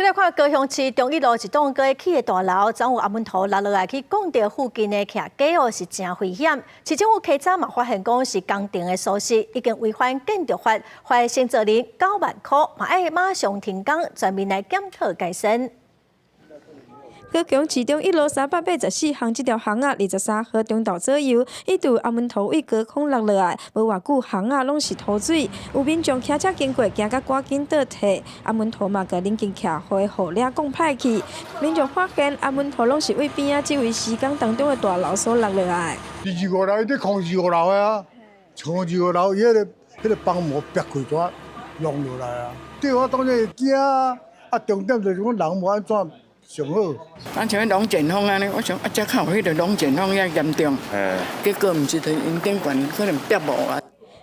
來看高雄市忠一路一棟閣起的大樓，昨有阿門圖落落來去講著附近的徛家哦，是誠危險。市政府稽查嘛發現講是工程的疏失，已經違反建築法，罰承造人9萬箍，嘛愛馬上停工，全面來檢討改善。高雄市忠一路384巷這條巷仔，23號中晝左右，一度阿門圖對高空落落來，無偌久巷仔攏是塗水，有民眾騎車經過，驚甲趕緊倒退。阿門圖嘛，共鄰近徛戶的雨領講歹去。民眾發現阿門圖攏是對邊仔這位施工當中的大樓所落落來。25樓，伊佇空二五樓的啊，空二五樓，伊彼個房膜煏開怎弄落來啊？對我當然會驚啊！啊，重點就是講人無按怎。上好。啊，像龍捲風按呢，我想啊，這較有彼个龍捲風遐嚴重，結果毋是，就𪜶頂懸可能煏無啊。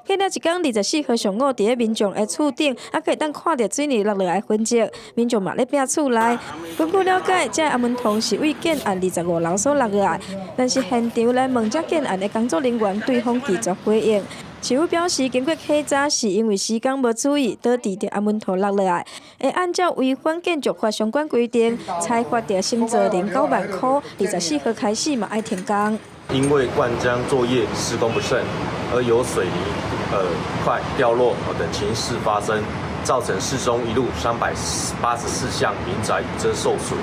過了一工，24號上午，佇咧民眾的厝頂，猶閣會當看著水泥落落來痕跡，民眾嘛咧拼厝內。根據了解，這阿門圖是對建案25樓所落落來，但是現場來問這建案的工作人員，對方拒絕回應。市府表示，經過稽查，是因為施工無注意，導致著阿門圖落落來，會按照違反建築法相關規定，裁罰著承造人9萬箍。24號開始嘛愛停工。因為灌漿作業施工不慎，而有水泥塊掉落等情事發生，造成市中一路384巷民宅雨遮受損。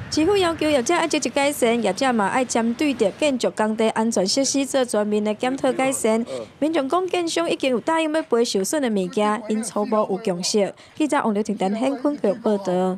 市府要求業者愛積極改善，業者嘛愛針對著建築工地安全設施做全面的檢討改善。民眾講，建商已經有答應欲賠受損的物件，𪜶初步有共識。記者王劉婷、陳顯坤報導。